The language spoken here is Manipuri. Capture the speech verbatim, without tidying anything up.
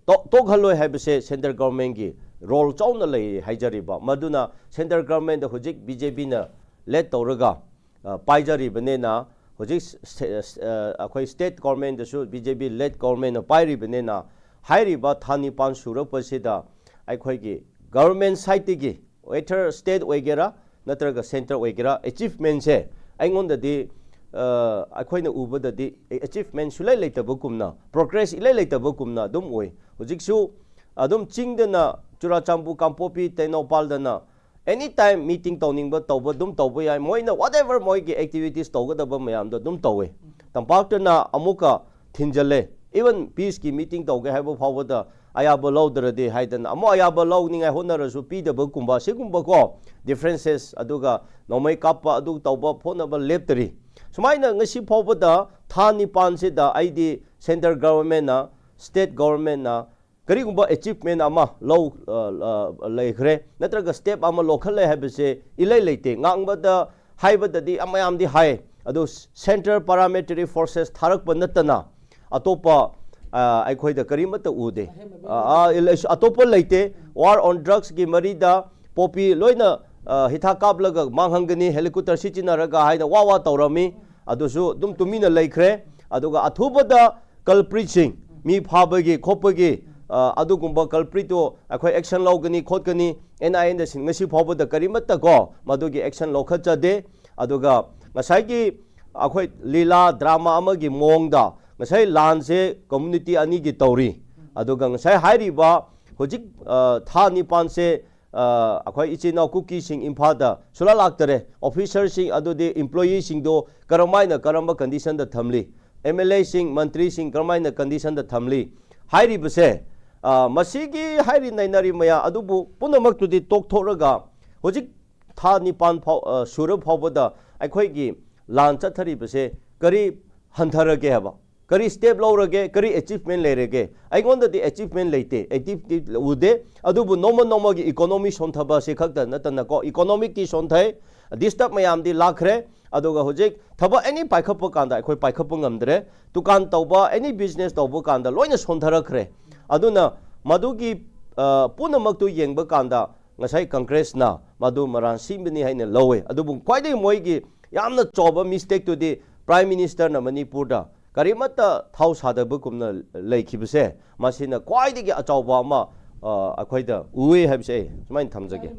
ꯇꯣꯛ- ꯇꯣꯛꯍꯜꯂꯣꯏ ꯍꯥꯏꯕꯁꯦ central governmentꯀꯤ role ꯆꯥꯎꯅ ꯂꯩ ꯍꯥꯏꯖꯔꯤꯕ꯫ ꯃꯗꯨꯅ central governmentꯇ ꯍꯧꯖꯤꯛ BJPꯅ lead ꯇꯧꯔꯒ, ꯑ, ꯄꯥꯏꯖꯔꯤꯕꯅꯤꯅ, ꯍꯧꯖꯤꯛ ꯁ-, ꯁ-, ꯑ, ꯑꯩꯈꯣꯏ state governmentꯇꯁꯨ BJP lead governmentꯅ ꯄꯥꯏꯔꯤꯕꯅꯤꯅ, ꯍꯥꯏꯔꯤꯕ ꯊꯥ ꯅꯤꯄꯥꯟ ꯁꯨꯔꯛꯄꯁꯤꯗ ꯑꯩꯈꯣꯏꯒꯤ government sideꯇꯒꯤ, whether state ꯑꯣꯏꯒꯦꯔꯥ ꯅꯠꯇ꯭ꯔꯒ centre ꯑꯣꯏꯒꯦꯔꯥ, achievementꯁꯦ ꯑꯩꯉꯣꯟꯗꯗꯤ, ꯑ, ꯑꯩꯈꯣꯏꯅ ꯎꯕꯗꯗꯤ achievement ꯁꯨꯂꯩ ꯂꯩꯇꯕꯒꯨꯝꯅ, progress ꯏꯂꯩ ꯂꯩꯇꯕꯒꯨꯝꯅ ꯑꯗꯨꯝ ꯑꯣꯏ꯫ ꯍꯧꯖꯤꯛꯁꯨ ꯑꯗꯨꯝ ꯆꯤꯡꯗꯅ, ꯆꯨꯔꯥꯆꯥꯟꯄꯨꯔ, ꯀꯥꯡꯄꯣꯛꯄꯤ, ꯇꯦꯡꯅꯧꯄꯥꯜꯗꯅ anytime meeting ꯇꯧꯅꯤꯡꯕ ꯇꯧꯕ ꯑꯗꯨꯝ ꯇꯧꯕ ꯌꯥꯏ꯫ ꯃꯣꯏꯅ whatever ꯃꯣꯏꯒꯤ activities ꯇꯧꯒꯗꯕ ꯃꯌꯥꯝꯗꯣ ꯑꯗꯨꯝ ꯇꯧꯋꯦ꯫ ꯇꯝꯄꯥꯛꯇꯅ ꯑꯃꯨꯛꯀ ꯊꯤꯟꯖꯜꯂꯦ꯫ Even peaceꯀꯤ meeting ꯇꯧꯒꯦ ꯍꯥꯏꯕ ꯐꯥꯎꯕꯗ ꯑꯌꯥꯕ ꯂꯧꯗ꯭ꯔꯗꯤ ꯍꯥꯏꯗꯅ ꯑꯃꯨꯛ ꯑꯌꯥꯕ ꯂꯧꯅꯤꯡꯉꯥꯏ ꯍꯣꯠꯅꯔꯁꯨ ꯄꯤꯗꯕꯒꯨꯝꯕ, ꯁꯤꯒꯨꯝꯕꯀꯣ differences, ꯑꯗꯨꯒ ꯅꯣꯡꯃꯩ ꯀꯥꯞꯄ ꯑꯗꯨ ꯇꯧꯕ ꯈꯣꯠꯅꯕ ꯂꯦꯞꯇꯔꯤ꯫ ꯁꯨꯃꯥꯏꯅ ꯉꯁꯤ ꯐꯥꯎꯕꯗ ꯊꯥ ꯅꯤꯄꯥꯟꯁꯤꯗ ꯑꯩꯗꯤ central governmentꯅ, state governmentꯅ ꯀꯔꯤꯒꯨꯝꯕ achievement ꯑꯃ ꯂꯧ-, ꯑ, ꯑ, ꯂꯩꯈ꯭ꯔꯦ, ꯅꯠꯇ꯭ꯔꯒ step ꯑꯃ ꯂꯧꯈꯠꯂꯦ ꯍꯥꯏꯕꯁꯦ ꯏꯂꯩ ꯂꯩꯇꯦ꯫ ꯉꯥꯡꯕꯗ, ꯍꯥꯏꯕꯗꯗꯤ ꯃꯌꯥꯝꯗꯤ ꯍꯥꯏ, ꯑꯗꯨ central paramilitary forces ꯊꯥꯔꯛꯄ ꯅꯠꯇꯅ ꯑꯇꯣꯞꯄ, ꯑ, ꯑꯩꯈꯣꯏꯗ ꯀꯔꯤꯃꯠꯇ ꯎꯗꯦ꯫ ꯑ, ꯑ, ꯏꯂ-, ꯑꯇꯣꯞꯄ ꯂꯩꯇꯦ꯫ War on drugsꯀꯤ ꯃꯔꯤꯗ ꯄꯣꯄꯤ ꯂꯣꯏꯅ, ꯑ, ꯍꯤꯊꯥ ꯀꯥꯞꯂꯒ ꯃꯥꯡꯍꯟꯒꯅꯤ, helicopter ꯁꯤꯖꯤꯟꯅꯔꯒ ꯍꯥꯏꯅ ꯋꯥ ꯋꯥ ꯇꯧꯔꯝꯃꯤ꯫ ꯑꯗꯨꯁꯨ ꯑꯗꯨꯝ ꯇꯨꯃꯤꯟꯅ ꯂꯩꯈ꯭ꯔꯦ꯫ ꯑꯗꯨꯒ ꯑꯊꯨꯕꯗ culpritꯁꯤꯡ, ꯃꯤ ꯐꯥꯕꯒꯤ ꯈꯣꯠꯄꯒꯤ, ꯑ, ꯑꯗꯨꯒꯨꯝꯕ culpritꯇꯣ ꯑꯩꯈꯣꯏ action ꯂꯧꯒꯅꯤ ꯈꯣꯠꯀꯅꯤ, NIAꯅ ꯁꯤꯟ-, ꯉꯁꯤ ꯐꯥꯎꯕꯗ ꯀꯔꯤꯃꯠꯇ ꯀꯣ ꯃꯗꯨꯒꯤ action ꯂꯧꯈꯠꯆꯗꯦ꯫ ꯑꯗꯨꯒ ꯉꯁꯥꯏꯒꯤ ꯑꯩꯈꯣꯏ ꯂꯤꯂꯥ drama ꯑꯃꯒꯤ ꯃꯑꯣꯡꯗ ꯉꯁꯥꯏ ꯂꯥꯟꯁꯦ community ꯑꯅꯤꯒꯤ ꯇꯧꯔꯤ꯫ ꯑꯗꯨꯒ ꯉꯁꯥꯏ ꯍꯥꯏꯔꯤꯕ ꯍꯧꯖꯤꯛ, ꯑ, ꯊꯥ ꯅꯤꯄꯥꯟꯁꯦ, ꯑ, ꯑꯩꯈꯣꯏ ꯏꯆꯤꯟ ꯏꯅꯥꯎ ꯀꯨꯀꯤꯁꯤꯡ ꯏꯝꯐꯥꯜꯗ ꯁꯨꯂꯥꯛ ꯂꯥꯛꯇꯔꯦ꯫ Officerꯁꯤꯡ ꯑꯗꯨꯗꯤ employeeꯁꯤꯡꯗꯣ ꯀꯔꯝꯍꯥꯏꯅ, ꯀꯔꯝꯕ conditionꯗ ꯊꯝꯂꯤ? MLAꯁꯤꯡ, ꯃꯟꯇ꯭ꯔꯤꯁꯤꯡ ꯀꯔꯝꯍꯥꯏꯅ conditionꯗ ꯊꯝꯂꯤ? ꯍꯥꯏꯔꯤꯕꯁꯦ, ꯑ, ꯃꯁꯤꯒꯤ ꯍꯥꯏꯔꯤ ꯅꯩꯅꯔꯤ ꯃꯌꯥꯝ ꯑꯗꯨꯕꯨ ꯄꯨꯝꯅꯃꯛꯇꯨꯗꯤ ꯇꯣꯛꯊꯣꯛꯂꯒ ꯍꯧꯖꯤꯛ ꯊꯥ ꯅꯤꯄꯥꯟ ꯐꯥꯎ, ꯑ, ꯁꯨꯔ ꯐꯥꯎꯕꯗ ꯑꯩꯈꯣꯏꯒꯤ ꯂꯥꯟ ꯆꯠꯊꯔꯤꯕꯁꯦ ꯀꯔꯤ ꯍꯟꯊꯔꯒꯦ ꯍꯥꯏꯕ? ꯀꯔꯤ step ꯂꯧꯔꯒꯦ? ꯀꯔꯤ achievement ꯂꯩꯔꯒꯦ? ꯑꯩꯉꯣꯟꯗꯗꯤ achievement ꯂꯩꯇꯦ, activity ꯎꯗꯦ꯫ ꯑꯗꯨꯕꯨ ꯅꯣꯡꯃ ꯅꯣꯡꯃꯒꯤ economy ꯁꯣꯟꯊꯕ ꯑꯁꯤ ꯈꯛꯇ ꯅꯠꯇꯅꯀꯣ, economicꯀꯤ ꯁꯣꯟꯊꯩ, disturb ꯃꯌꯥꯝꯗꯤ ꯂꯥꯛꯈ꯭ꯔꯦ꯫ ꯑꯗꯨꯒ ꯍꯧꯖꯤꯛ ꯊꯕꯛ any ꯄꯥꯏꯈꯠꯄ ꯀꯥꯟꯗ ꯑꯩꯈꯣꯏ ꯄꯥꯏꯈꯠꯄ ꯉꯝꯗ꯭ꯔꯦ꯫ ꯗꯨꯀꯥꯟ ꯇꯧꯕ, any business ꯇꯧꯕ ꯀꯥꯟꯗ ꯂꯣꯏꯅ ꯁꯣꯟꯊꯔꯛꯈ꯭ꯔꯦ꯫ ꯑꯗꯨꯅ ꯃꯗꯨꯒꯤ ꯑ, ꯄꯨꯝꯅꯃꯛꯇꯨ ꯌꯦꯡꯕ ꯀꯥꯟꯗ ꯉꯁꯥꯏ ꯀꯪꯒ꯭ꯔꯦꯁꯅ ꯃꯗꯨ ꯃꯔꯥꯟ ꯁꯤꯟꯕꯅꯤ ꯍꯥꯏꯅ ꯂꯧꯋꯦ꯫ ꯑꯗꯨꯕꯨ ꯈ꯭ꯋꯥꯏꯗꯒꯤ ꯃꯣꯏꯒꯤ ꯌꯥꯝꯅ ꯆꯥꯎꯕ ꯃꯤꯁꯇꯦꯛꯇꯨꯗꯤ ꯄ꯭ꯔꯥꯏꯝ ꯃꯤꯅꯤꯁꯇꯔꯅ ꯃꯅꯤꯄꯨꯔꯗ ꯀꯔꯤꯃꯠꯇ ꯊꯥꯎ ꯁꯥꯗꯕꯒꯨꯝꯅ ꯂꯩꯈꯤꯕꯁꯦ, ꯃꯁꯤꯅ ꯈ꯭ꯋꯥꯏꯗꯒꯤ ꯑꯆꯧꯕ ꯑꯃ ꯑ, ꯑꯩꯈꯣꯏꯗ ꯎꯏ ꯍꯥꯏꯕꯁꯦ ꯑꯩ ꯁꯨꯃꯥꯏꯅ ꯊꯝꯖꯒꯦ꯫